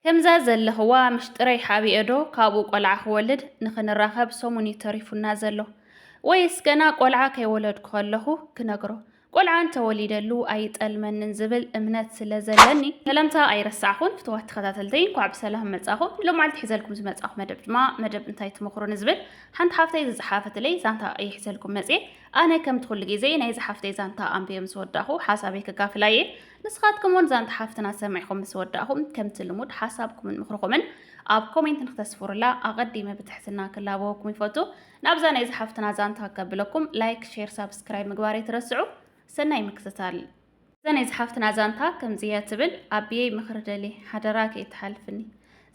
ከምዛ ዘለኽዋ ምሽጥረይ ሓቢኤ ዶ ካብኡ ቆልዓ ክወልድ ንኽንራኸብ ሰሙን እዩ ተሪፉና ዘሎ? ወይስ ገና ቆልዓ ከይወለድኩ ከለኹ ክነግሮ? ቆልዓ እንተወሊደሉ ኣይጠልመንን ዝብል እምነት ስለ ዘለኒ። ሰላምታ ኣይረሳዕኹን ፍትዋት ተኸታተልተይ፣ እንኳዕ ብሰላም መጻኹም። ንሎማዓልቲ ሒዘልኩም ዝመጻኹ መደብ ድማ መደብ እንታይ ትመኽሩኒ ዝብል ሓንቲ ሓፍተይ ዝጸሓፈትለይ ዛንታ እየ ሒዘልኩም መጽየ። ኣነ ከምቲ ኩሉ ግዜ ናይ ዝሓፍተይ ዛንታ ኣንብየ ምስ ወዳእኹ ሓሳበይ ክካፍላ እየ። ንስኻትኩም እውን ዛንታ ሓፍትና ሰሚዕኹም ምስ ወዳእኹም ከምቲ ልሙድ ሓሳብኩምን ምኽርኹምን ኣብ ኮሜንት ንክተስፍሩላ ኣቐዲመ ብትሕትና ክላበወኩም ይፈቱ። ናብዛ ናይ ዝሓፍትና ዛንታ ከብለኩም ላይክ፣ ሼር፣ ሳብስክራይብ ምግባር ኣይትረስዑ። ሰናይ ምክትታል። እዛ ናይ ዝሓፍትና ዛንታ ከምዚ እያ ትብል። ኣቢየይ ምኽሪ ደልየ ሓደራ ከይትሓልፍኒ።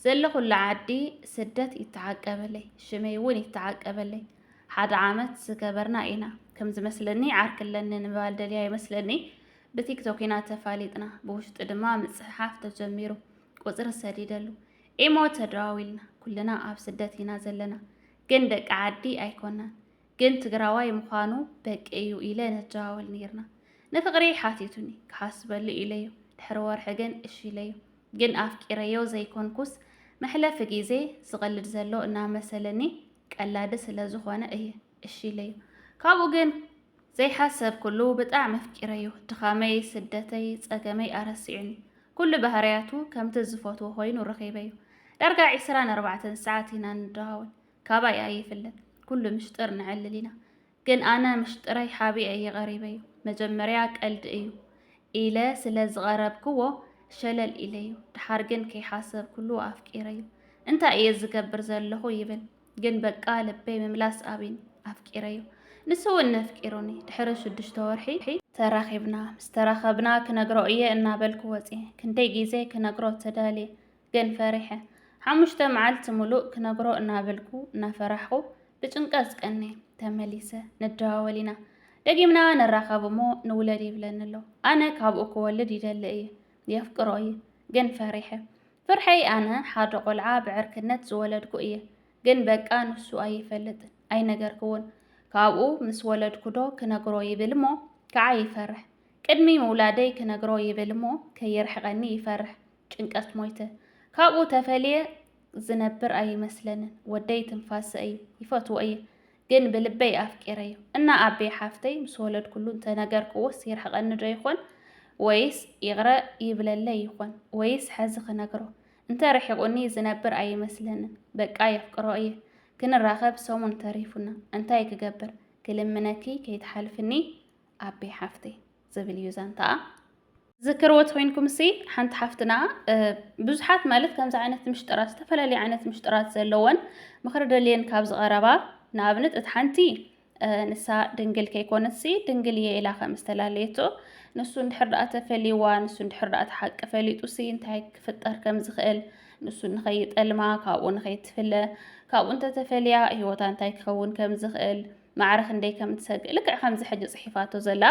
ዘለኹሉ ዓዲ ስደት ይተዓቀበለይ፣ ሽመይ እውን ይተዓቀበለይ። ሓደ ዓመት ዝገበርና ኢና። ከም ዝመስለኒ ዓርኪ ኣለኒ ንምባል ደልያ ይመስለኒ። ብቲክቶክ ኢና ተፋሊጥና፣ ብውሽጢ ድማ ምጽሕሓፍ ተጀሚሩ። ቁጽሪ ሰዲደሉ። ኢሞ ተደዋዊልና። ኩልና ኣብ ስደት ኢና ዘለና። ግን ደቂ ዓዲ ኣይኮናን። ግን ትግራዋይ ምዃኑ በቂ እዩ ኢለ ንደዋወል ነይርና። ንፍቕሪ ሓቲቱኒ። ክሓስበሉ ኢለዮ። ድሕሪ ወርሒ ግን እሺ ኢለዮ። ግን ኣፍቂረዮ ዘይኮንኩስ መሕለፊ ግዜ ዝቐልድ ዘሎ እናመሰለኒ ቀላዲ ስለ ዝኾነ እየ እሺ ኢለዮ። ካብኡ ግን ዘይሓሰብኩሉ ብጣዕሚ ኣፍቂረዮ። ድኻመይ፣ ስደተይ፣ ጸገመይ ኣረሲዑኒ። ኩሉ ባህርያቱ ከምቲ ዝፈትዎ ኮይኑ ረኺበዮ። ዳርጋ ዒስራን ኣርባዕተን ሰዓት ኢና ንደዋወል። ካባይ ኣይፍለጥ። ኩሉ ምሽጥር ነዕልል ኢና። ግን ኣነ ምሽጥረይ ሓቢኤ እየ ቀሪበዮ። መጀመርያ ቀልዲ እዩ ኢለ ስለ ዝቐረብክዎ ሸለል ኢለዮ። ደሓር ግን ከይሓሰብኩሉ ኣፍቂረዮ። እንታይ እየ ዝገብር ዘለኹ ይብል። ግን በቃ ልበይ ምምላስ ኣብዩኒ። ኣፍቂረዮ። ንሱ እውን ነፍቂሩኒ። ድሕሪ ሽዱሽተ ወርሒ ተራኺብና። ምስ ተራኸብና ክነግሮ እየ እናበልኩ ወፅየ። ክንደይ ግዜ ክነግሮ ተዳልየ። ግን ፈሪሐ። ሓሙሽተ መዓልቲ ሙሉእ ክነግሮ እናበልኩ እናፈራሕኩ ብጭንቀት ዝቀንየ። ተመሊሰ ንደዋወል ኢና። ደጊምና ንራኸብ እሞ ንውለድ ይብለኒ ኣሎ። ኣነ ካብኡ ክወልድ ይደሊ እየ። የፍቅሮ እየ። ግን ፈሪሐ። ፍርሐይ ኣነ ሓደ ቆልዓ ብዕርክነት ዝወለድኩ እየ። ግን በቃ ንሱ ኣይፈልጥን። ኣይነገርክዎን። ካብኡ ምስ ወለድኩ ዶ ክነግሮ ይብል እሞ ከዓ ይፈርሕ። ቅድሚ ምውላደይ ክነግሮ ይብል እሞ ከየርሕቐኒ ይፈርሕ። ጭንቀት ሞይተ። ካብኡ ተፈልየ ዝነብር ኣይመስለንን። ወደይ ትንፋሰ እዩ። ይፈትዎ እየ። ግን ብልበይ ኣፍቂረዮ። እና ኣቤ ሓፍተይ ምስ ወለድኩሉ እንተነገርክዎስ ይርሕቐኒ ዶ ይኾን? ወይስ ይቕረ ይብለለይ ይኾን? ወይስ ሐዚ ክነግሮ? እንተ ርሒቑኒ ዝነብር ኣይመስለንን። በቃ የፍቅሮ እየ። ክንራኸብ ሰሙን ተሪፉና። እንታይ ክገብር? ክልምነኪ ከይትሓልፍኒ ኣቤ ሓፍተይ ዝብል እዩ ዛንታኣ። ዝክርዎ ተኮይንኩም ሲ ሓንቲ ሓፍትና፣ እ፣ ብዙሓት ማለት ከምዚ ዓይነት ምሽጥራት፣ ዝተፈላለዩ ዓይነት ምሽጥራት ዘለወን ምኽሪ ደልየን ካብ ዝቐረባ፣ ንኣብነት እቲ ሓንቲ፣ እ፣ ንሳ ድንግል ከይኮነት ሲ ድንግል እየ ኢላ ከም ዝተላለየቶ፣ ንሱ እንድሕር ደኣ ተፈልይዋ፣ ንሱ እንድሕር ደኣ እቲ ሓቂ ፈሊጡ ሲ እንታይ ክፍጠር ከም ዝኽእል፣ ንሱ ንኸይጠልማ፣ ካብኡ ንኸይትፍለ፣ ካብኡ እንተተፈልያ ህይወታ እንታይ ክኸውን ከም ዝኽእል፣ ማዕረ ክንደይ ከም ትሰግእ፣ ልክዕ ከምዚ ሕጂ ጽሒፋቶ ዘላ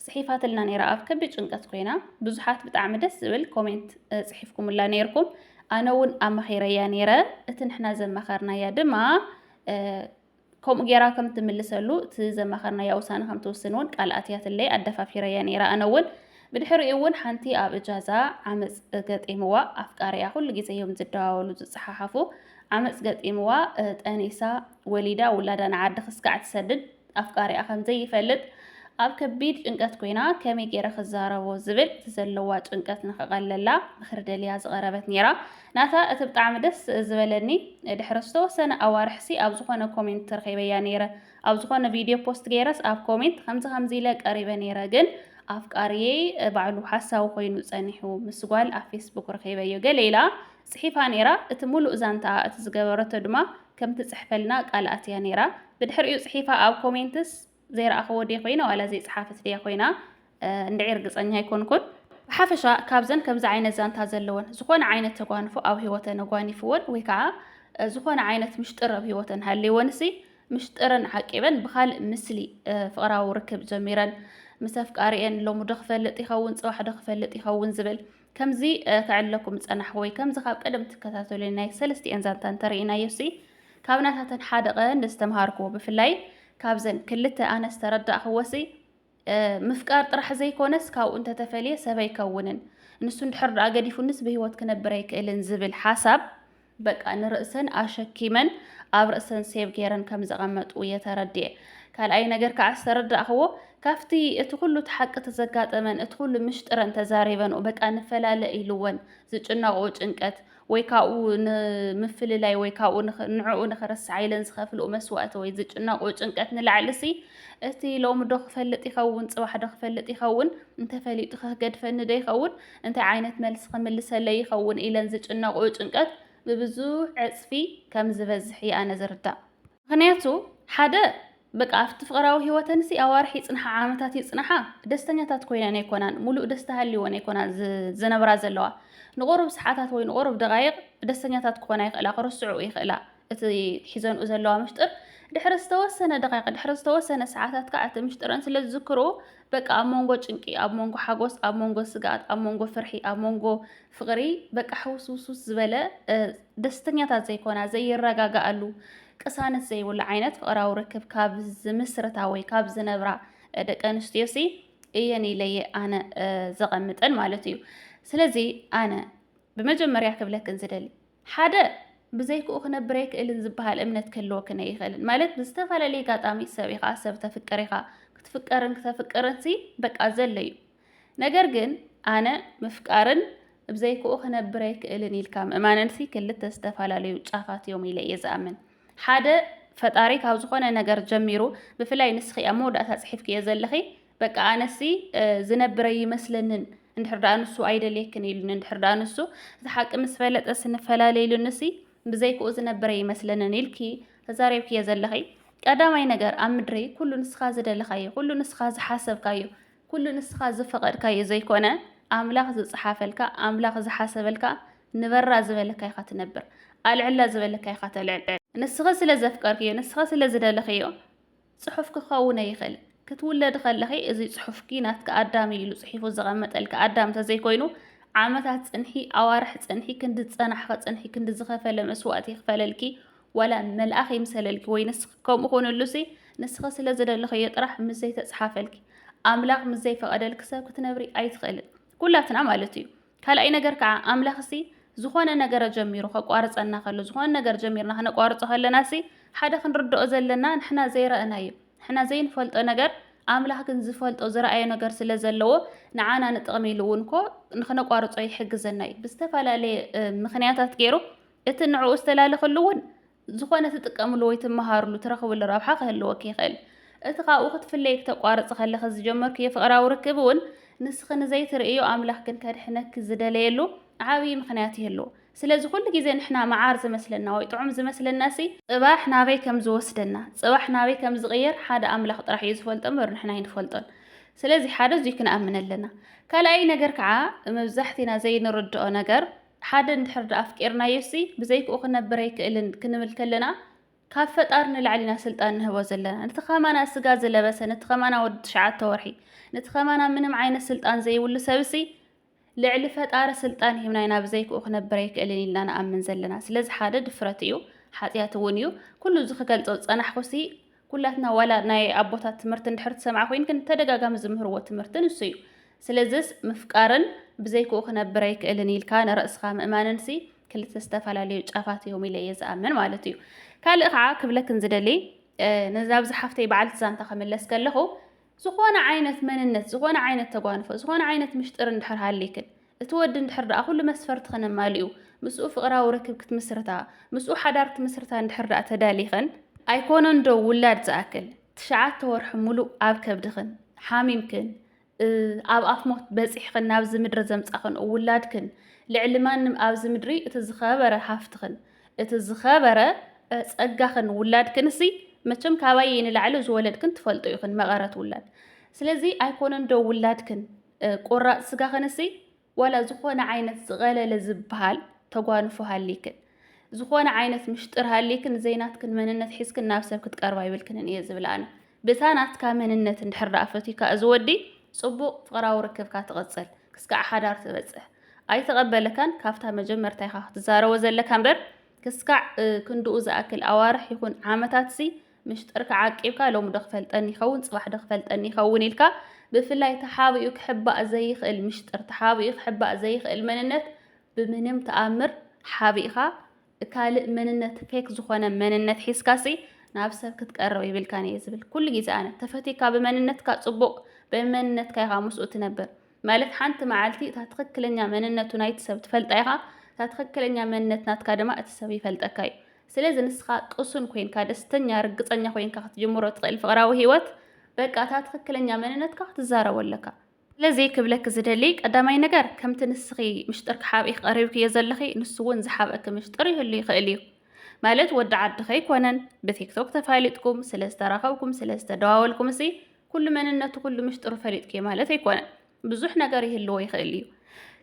ጽሒፋትልና ነይራ። ኣብ ከቢድ ጭንቀት ኮይና ብዙሓት ብጣዕሚ ደስ ዝብል ኮሜንት፣ እ፣ ጽሒፍኩምላ ነይርኩም። ኣነ እውን ኣማኺረያ ነይረ። እቲ ንሕና ዘማኸርናያ ድማ፣ እ፣ ከምኡ ጌራ ከም ትምልሰሉ፣ እቲ ዘማኸርናያ ውሳነ ከም ትውስን እውን ቃል ኣትያትለይ፣ ኣደፋፊረያ ነይራ። ኣነ እውን ብድሕሪኡ እውን ሓንቲ ኣብ እጃዛ ዓመጽ ገጢምዋ፣ ኣፍቃሪኣ ኩሉ ግዜ እዮም ዝደዋወሉ ዝጸሓሓፉ። ዓመጽ ገጢምዋ፣ እ፣ ጠኒሳ ወሊዳ ውላዳ ንዓዲ ክስካዕ ትሰድድ። ኣፍቃሪኣ ከም ዘይፈልጥ ኣብ ከቢድ ጭንቀት ኮይና ከመይ ገይረ ክዛረቦ ዝብል እቲ ዘለዋ ጭንቀት ንኸቐለላ ምኽሪ ደልያ ዝቐረበት ነይራ። ናታ እቲ ብጣዕሚ ደስ ዝበለኒ ድሕሪ ዝተወሰነ ኣዋርሕሲ ኣብ ዝኾነ ኮሜንት ረኺበያ ነይረ። ኣብ ዝኾነ ቪድዮ ፖስት ገይረስ ኣብ ኮሜንት ከምዚ ከምዚ ኢለ ቀሪበ ነይረ፣ ግን ኣፍቃሪየይ ባዕሉ ሓሳዊ ኮይኑ ጸኒሑ ምስ ጓል ኣብ ፌስቡክ ረኺበዮ ገለ ኢላ ጽሒፋ ነይራ። እቲ ሙሉእ ዛንታ እቲ ዝገበረቶ ድማ ከም ትጽሕፈልና ቃል ኣትያ ነይራ። ብድሕሪኡ ጽሒፋ ኣብ ኮሜንትስ ዘይረኣኽዎ ድየ ኮይነ ዋላ ዘይጸሓፈት ድያ ኮይና፣ እ፣ እንድዒ ርግጸኛ ኣይኮንኩን። ብሓፈሻ ካብዘን ከምዚ ዓይነት ዛንታ ዘለወን ዝኾነ ዓይነት ተጓንፎ ኣብ ህይወተን ኣጓኒፍወን ወይ ከዓ፣ እ፣ ዝኾነ ዓይነት ምሽጥር ኣብ ህይወተን ሃልይወንሲ ምሽጥረን ዓቂበን ብኻልእ ምስሊ፣ እ፣ ፍቕራዊ ርክብ ጀሚረን ምስ ኣፍቃሪኤን ሎሚ ዶ ክፈልጥ ይኸውን ጽባሕ ዶ ክፈልጥ ይኸውን ዝብል ከምዚ፣ እ፣ ከዕለኩም ዝጸናሕኩ ወይ ከምዚ ካብ ቀደም ትከታተሉ ናይ ሰለስቲኤን ዛንታ እንተርኢናዮሲ ካብ ናታተን ሓደ ቀንዲ ዝተምሃርክዎ ብፍላይ ካብዘን ክልተ ኣነ ዝተረዳእክዎሲ እ፣ ምፍቃር ጥራሕ ዘይኮነስ ካብኡ እንተተፈልየ ሰብ ኣይከውንን። ንሱ እንድሕር ደኣ ገዲፉንስ ብህይወት ክነብር ኣይክእልን ዝብል ሓሳብ በቃ ንርእሰን ኣሸኪመን ኣብ ርእሰን ሴቭ ገይረን ከም ዘቐመጡ እየ ተረዲኤ። ካልኣይ ነገር ከዓ ዝተረዳእኽዎ ካብቲ እቲ ኩሉ እቲ ሓቂ ተዘጋጠመን እቲ ኩሉ ምሽጥረን ተዛሪበንኦ በቃ ንፈላለ ኢልወን ዝጭነቕኦ ጭንቀት ወይ ካብኡ ንምፍልላይ ወይ ካብኡ ንኽ- ንዕኡ ንኽርስዓ ኢለን ዝኸፍልኡ መስዋእቲ ወይ ዝጭነቕኡ ጭንቀት ንላዕሊ ሲ እቲ ሎሚ ዶ ክፈልጥ ይኸውን ጽባሕ ዶ ክፈልጥ ይኸውን እንተፈሊጡ ከገድፈኒ ዶ ይኸውን እንታይ ዓይነት መልሲ ክምልሰለይ ይኸውን ኢለን ዝጭነቕኡ ጭንቀት ብብዙሕ ዕፅፊ ከም ዝበዝሕ እየ ኣነ ዝርዳእ። ምኽንያቱ ሓደ በቃ ኣብቲ ፍቕራዊ ህይወተንሲ ኣዋርሕ ይጽንሓ ዓመታት ይጽንሓ ደስተኛታት ኮይነን ኣይኮናን፣ ሙሉእ ደስታ ሃልይወን ኣይኮናን ዝ- ዝነብራ ዘለዋ። ንቑሩብ ሰዓታት ወይ ንቑሩብ ደቓይቕ ደስተኛታት ክኾና ይኽእላ፣ ክርስዑ ይኽእላ። እቲ ሒዘንኡ ዘለዋ ምሽጥር ድሕሪ ዝተወሰነ ደቓይቕ ድሕሪ ዝተወሰነ ሰዓታት ከዓ እቲ ምሽጥረን ስለ ዝዝክርኡ በቃ ኣብ መንጎ ጭንቂ፣ ኣብ መንጎ ሓጎስ፣ ኣብ መንጎ ስግኣት፣ ኣብ መንጎ ፍርሒ፣ ኣብ መንጎ ፍቕሪ በቃ ሕውስውስውስ ዝበለ ደስተኛታት ዘይኮና ዘይረጋግኣሉ ቅሳነት ዘይብሉ ዓይነት ፍቕራዊ ርክብ ካብ ዝምስርታ ወይ ካብ ዝነብራ ደቂ ኣንስትዮ ሲ እየን ኢለየ ኣነ ዘቐምጠን ማለት እዩ። ስለዚ ኣነ ብመጀመርያ ክብለክን ዝደሊ ሓደ ብዘይክኡ ክነብር ኣይክእልን ዝበሃል እምነት ክህልወክን ኣይኽእልን ማለት ብዝተፈላለየ ኣጋጣሚ ሰብ ኢኻ ሰብ ተፍቅር ኢኻ ክትፍቀርን ክተፍቅርን ሲ በቃ ዘሎ እዩ። ነገር ግን ኣነ ምፍቃርን ብዘይክኡ ክነብር ኣይክእልን ኢልካ ምእማንን ሲ ክልተ ዝተፈላለዩ ጫፋት እዮም ኢለ እየ ዝኣምን። ሓደ ፈጣሪ ካብ ዝኾነ ነገር ጀሚሩ ብፍላይ ንስኺ ኣብ መወዳእታ ፅሒፍክዮ ዘለኺ በቃ ኣነሲ ዝነብር ኣይመስለንን እንድሕር ደኣ ንሱ ኣይደልየክን ኢሉኒ እንድሕር ደኣ ንሱ እቲ ሓቂ ምስ ፈለጠ ስንፈላለ ኢሉኒ ሲ ብዘይክኡ ዝነብር ኣይመስለንን ኢልኪ ተዛሪብክዮ ዘለኺ ቀዳማይ ነገር ኣብ ምድሪ ኩሉ ንስኻ ዝደለኻዮ ኩሉ ንስኻ ዝሓሰብካዮ ኩሉ ንስኻ ዝፈቐድካዮ ዘይኮነ ኣምላኽ ዝጸሓፈልካ ኣምላኽ ዝሓሰበልካ ንበራ ዝበለካ ኢኻ ትነብር ኣልዕላ ዝበለካ ኢኻ ተልዕል ንስኺ ስለ ዘፍቀርክዮ ንስኺ ስለ ዝደለኽዮ ጽሑፍ ክኸውን ኣይኽእል ክትውለድ ከለኺ እዚ ጽሑፍኪ ናትካ ኣዳም ኢሉ ጽሒፉ ዘቐመጠልካ ኣዳም ተዘይኮይኑ ዓመታት ጽንሒ ኣዋርሕ ጽንሒ ክንዲ ዝጸናሕኸ ጽንሒ ክንዲ ዝኸፈለ መስዋእቲ ይኽፈለልኪ ዋላ መልኣኽ ይምሰለልኪ ወይ ንስኺ ከምኡ ኮነሉሲ ንስኺ ስለ ዝደለኽዮ ጥራሕ ምስ ዘይተጽሓፈልኪ ኣምላኽ ምስ ዘይፈቐደልኪ ሰብ ክትነብሪ ኣይትኽእልን ኩላትና ማለት እዩ ካልኣይ ነገር ከዓ ኣምላኽሲ ዝኾነ ነገር ጀሚሩ ከቋርፀና ከሎ ዝኾነ ነገር ጀሚርና ክነቋርፆ ከለናሲ ሓደ ክንርድኦ ዘለና ንሕና ዘይረእናዮ ንሕና ዘይንፈልጦ ነገር ኣምላኽ ግን ዝፈልጦ ዝረኣዮ ነገር ስለ ዘለዎ ንዓና ንጥቕሚ ኢሉ እውን ኮ ንክነቋርፆ ይሕግዘና እዩ ብዝተፈላለየ ምኽንያታት ገይሩ እቲ ንዕኡ ዝተላለኸሉ እውን ዝኾነ ትጥቀምሉ ወይ ትመሃርሉ ትረኽብሉ ረብሓ ክህልወኪ ይኽእል። እቲ ካብኡ ክትፍለይ ክተቋርፂ ከለኺ ዝጀመርክዮ ፍቕራዊ ርክብ እውን ንስኺ ንዘይትርእዮ ኣምላኽ ግን ከድሕነኪ ዝደለየሉ ዓብዪ ምኽንያት ይህልዎ። ስለዚ ኩሉ ግዜ ንሕና መዓር ዝመስለና ወይ ጥዑም ዝመስለና ሲ ፅባሕ ናበይ ከም ዝወስደና ፅባሕ ናበይ ከም ዝቕየር ሓደ ኣምላኽ ጥራሕ እዩ ዝፈልጦ እምበር ንሕና ኣይንፈልጦን። ስለዚ ሓደ እዙይ ክንኣምን ኣለና። ካልኣይ ነገር ከዓ መብዛሕቲና ዘይንርድኦ ነገር ሓደ እንድሕር ደኣ ኣፍቂርናዮሲ ብዘይክኡ ክነብር ኣይክእልን ክንብል ከለና ካብ ፈጣሪ ንላዕሊ ኢና ስልጣን ንህቦ ዘለና። ነቲ ከማና ስጋ ዝለበሰ፣ ነቲ ከማና ወዲ ትሽዓተ ወርሒ፣ ነቲ ከማና ምንም ዓይነት ስልጣን ዘይብሉ ሰብሲ ልዕሊ ፈጣሪ ስልጣን ሂብና ኢና ብዘይክኡ ክነብር ኣይክእልን ኢልና ንኣምን ዘለና። ስለዚ ሓደ ድፍረት እዩ፣ ሓጢኣት እውን እዩ። ኩሉ እዚ ክገልጾ ዝጸናሕኩሲ ኩላትና ዋላ ናይ ኣቦታት ትምህርቲ እንድሕር ትሰምዓ ኮይንክን ተደጋጋሚ ዝምህርዎ ትምህርቲ ንሱ እዩ። ስለዝስ ምፍቃርን ብዘይክኡ ክነብር ኣይክእልን ኢልካ ንርእስኻ ምእማንን ሲ ክልተ ዝተፈላለዩ ጫፋት እዮም ኢለ እየ ዝኣምን ማለት እዩ። ካልእ ከዓ ክብለክን ዝደሊ ነዛ ኣብዚ ሓፍተይ በዓልቲ ዛንታ ክምለስ ከለኹ ዝኾነ ዓይነት መንነት፣ ዝኾነ ዓይነት ተጓንፎ፣ ዝኾነ ዓይነት ምሽጥር እንድሕር ሃሊክን እቲ ወዲ እንድሕር ደኣ ኩሉ መስፈርትኽን ኣማሊኡ ምስኡ ፍቕራዊ ርክብ ክትምስርታ፣ ምስኡ ሓዳር ክትምስርታ እንድሕር ደኣ ተዳሊኽን ኣይኮነን ዶ ውላድ ዝኣክል ትሽዓተ ወርሒ ሙሉእ ኣብ ከብድኽን ሓሚምክን ኣብ ኣፍ ሞት በጺሕኽን ናብዚ ምድሪ ዘምጻኽን ውላድክን ልዕሊ ማንም ኣብዚ ምድሪ እቲ ዝኸበረ ሃፍትኽን እቲ ዝኸበረ ጸጋኽን ውላድክንሲ መቸም ካባየይ ንላዕሊ ዝወለድክን ትፈልጦ ኢኽን መቐረት ውላድ ስለዚ ኣይኮነን ዶ ውላድክን ቁራጽ ስጋኽንሲ ዋላ ዝኾነ ዓይነት ዝቐለለ ዝበሃል ተጓንፎ ሃሊክን ዝኾነ ዓይነት ምሽጥር ሃሊክን ዘይናትክን መንነት ሒዝክን ናብ ሰብ ክትቀርባ ይብልክንን እየ ዝብል ኣነ። ብታ ናትካ መንነት እንድሕር ደኣ ፈትዩካ እዚ ወዲ ጽቡቕ ፍቕራዊ ርክብካ ትቕጽል ክስካዕ ሓዳር ትበጽሕ ኣይተቐበለካን ካብታ መጀመርታ ኢኻ ክትዛረቦ ዘለካ እምበር ክስካዕ ክንድኡ ዝኣክል ኣዋርሕ ይኹን ዓመታትሲ ምሽጥርካ ዓቂብካ ሎሚ ዶ ክፈልጠኒ ይኸውን ጽባሕ ዶ ክፈልጠኒ ይኸውን ኢልካ ብፍላይ ተሓቢኡ ክሕባእ ዘይኽእል ምሽጥር፣ ተሓቢኡ ክሕባእ ዘይኽእል መንነት ብምንም ተኣምር ሓቢእኻ ካልእ መንነት፣ ፌክ ዝኾነ መንነት ሒዝካሲ ናብ ሰብ ክትቀርብ ይብልካን እየ ዝብል። ኩሉ ግዜ ኣነ ተፈቲካ ብመንነትካ ጽቡቕ፣ ብመንነትካ ኢኻ ምስኡ ትነብር። ማለት ሓንቲ መዓልቲ እታ ትኽክለኛ መንነቱ ናይቲ ሰብ ትፈልጣ ኢኻ፣ እታ ትኽክለኛ መንነት ናትካ ድማ እቲ ሰብ ይፈልጠካ እዩ። ስለዚ ንስኻ ቅሱን ኮይንካ፣ ደስተኛ፣ ርግጸኛ ኮይንካ ክትጅምሮ ትኽእል ፍቕራዊ ህይወት፣ በቃ እታ ትኽክለኛ መንነትካ ክትዛረቦ ኣለካ። ስለዚ ክብለኪ ዝደሊ ቀዳማይ ነገር፣ ከምቲ ንስኺ ምሽጥርኪ ሓቢእኪ ቀሪብክዮ ዘለኺ፣ ንሱ እውን ዝሓብአኪ ምሽጥር ይህሉ ይኽእል እዩ። ማለት ወዲ ዓድኺ ኣይኮነን፣ ብቲክቶክ ተፋሊጥኩም፣ ስለ ዝተራኸብኩም፣ ስለ ዝተደዋወልኩም እሲ ኩሉ መንነቱ፣ ኩሉ ምሽጥሩ ፈሊጥኪዮ ማለት ኣይኮነን። ብዙሕ ነገር ይህልዎ ይኽእል እዩ።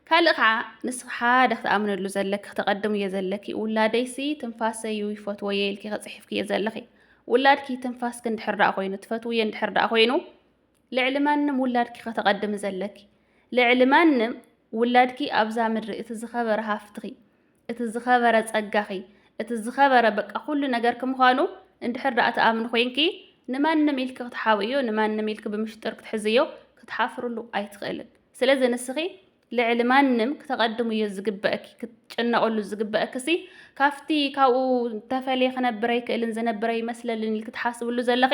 ካልእ ከዓ ንስኺ ሓደ ክትኣምንሉ ዘለኪ፣ ክተቐድምዮ ዘለኪ፣ ውላደይሲ ትንፋሰይ እዩ ይፈትወዮ ኢልኪ ከፅሒፍክዮ ዘለኺ። ውላድኪ ትንፋስኪ እንድሕር ደኣ ኮይኑ፣ ትፈትውዮ እንድሕር ደኣ ኮይኑ፣ ልዕሊ ማንም ውላድኪ ከተቐድሚ ዘለኪ። ልዕሊ ማንም ውላድኪ ኣብዛ ምድሪ እቲ ዝኸበረ ሃፍትኺ፣ እቲ ዝኸበረ ጸጋኺ፣ እቲ ዝኸበረ በቃ ኩሉ ነገርኪ ምዃኑ እንድሕር ደኣ ትኣምኒ ኮይንኪ፣ ንማንም ኢልኪ ክትሓብእዮ፣ ንማንም ኢልኪ ብምሽጥር ክትሕዝዮ ክትሓፍርሉ ኣይትኽእልን። ስለዚ ንስኺ ልዕሊ ማንም ክተቐድምዮ ዝግበእኪ፣ ክትጨነቐሉ ዝግበእኪሲ ካብቲ ካብኡ ተፈልየ ክነብር ኣይክእልን፣ ዝነብር ኣይመስለልን ኢልኪ ትሓስብሉ ዘለኺ፣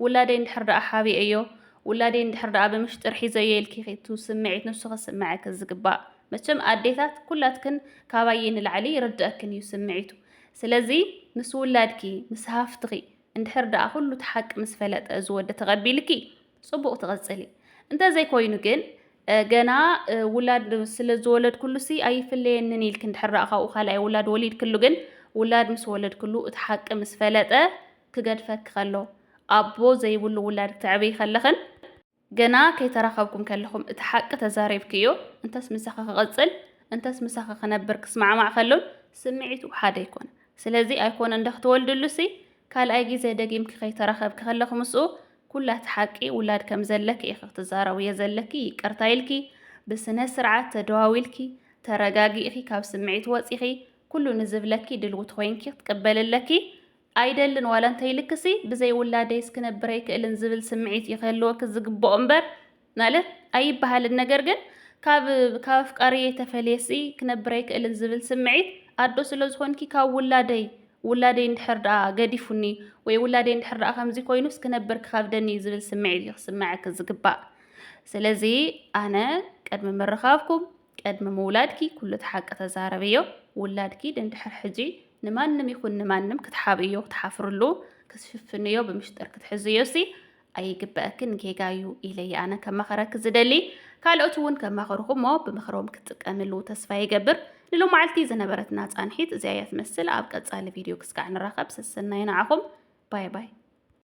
ውላደይ እንድሕር ደኣ ሓቢኤዮ፣ ውላደይ እንድሕር ደኣ ብምሽጥር ሒዘዮ ኢልኪ ኢኺ እቲ ስምዒት ንሱ ክስምዐኪ ዝግባእ። መቸም ኣዴታት ኩላትክን ካባየይ ንላዕሊ ይርድኣክን እዩ ስምዒቱ። ስለዚ ምስ ውላድኪ፣ ምስ ሃፍትኺ እንድሕር ደኣ ኩሉ እቲ ሓቂ ምስ ፈለጠ እዚ ወዲ ተቐቢልኪ፣ ጽቡቕ ትቕጽሊ። እንተዘይኮይኑ ግን፣ እ፣ ገና፣ እ፣ ውላድ ስለ ዝወለድኩሉሲ ኣይፍለየንን ኢልኪ እንድሕር ደኣ ካብኡ ካልኣይ ውላድ ወሊድክሉ ግን፣ ውላድ ምስ ወለድክሉ እቲ ሓቂ ምስ ፈለጠ ክገድፈኪ ከሎ፣ ኣቦ ዘይብሉ ውላድ ክተዕብዪ ከለኽን ገና ከይተራኸብኩም ከለኹም እቲ ሓቂ ተዛሪብክዮ፣ እንተስ ምሳኺ ክቕጽል፣ እንተስ ምሳኺ ክነብር ክስማዕማዕ ከሎን ስምዒቱ ሓደ ኣይኮነን። ስለዚ ኣይኮነ እንደ ክትወልድሉሲ ካልኣይ ግዜ ደጊምኪ ከይተራኸብኪ ከለኺ ምስኡ ኩላ እቲ ሓቂ ውላድ ከም ዘለኪ ኢኺ ክትዛረብዮ ዘለኪ። ይቅርታ ኢልኪ ብስነ ስርዓት ተደዋዊልኪ ተረጋጊእኺ ካብ ስምዒት ወፂኺ ኩሉ ንዝብለኪ ድልውቲ ኮይንኪ ክትቅበሊ ኣለኪ። ኣይደልን ዋላ እንተይልክሲ ብዘይ ውላደይስ ክነብር ኣይክእልን ዝብል ስምዒት እዩ ክህልወኪ ዝግብኦ እምበር ማለት ኣይበሃልን። ነገር ግን ካብ ካብ ኣፍቃሪየ ተፈልየሲ ክነብር ኣይክእልን ዝብል ስምዒት ኣዶ ስለ ዝኾንኪ ካብ ውላደይ ውላደይ እንድሕር ደኣ ገዲፉኒ ወይ ውላደይ እንድሕር ደኣ ከምዚ ኮይኑስ ክነብር ክኸብደኒ እዩ ዝብል ስምዒት እዩ ክስምዐኪ ዝግባእ። ስለዚ ኣነ ቅድሚ ምርኻብኩም ቅድሚ ምውላድኪ ኩሉ እቲ ሓቂ ተዛረብዮ። ውላድኪ ድንድሕር ሕጂ ንማንም ይኹን ንማንም ክትሓብእዮ ክትሓፍርሉ ክትሽፍንዮ ብምሽጥር ክትሕዝዮ ሲ ኣይግበአክን፣ ጌጋ እዩ ኢለ እየ ኣነ ከማኸረኪ ዝደሊ። ካልኦት እውን ከማኸርኹሞ ብምኽሮም ክትጥቀምሉ ተስፋ ይገብር። ንሎማዓልቲ ዝነበረትና ፃንሒት እዚኣ እያ ትመስል። ኣብ ቀፃሊ ቪድዮ ክስካዕ ንራኸብ። ሰሰናይ ንዓኹም። ባይ ባይ።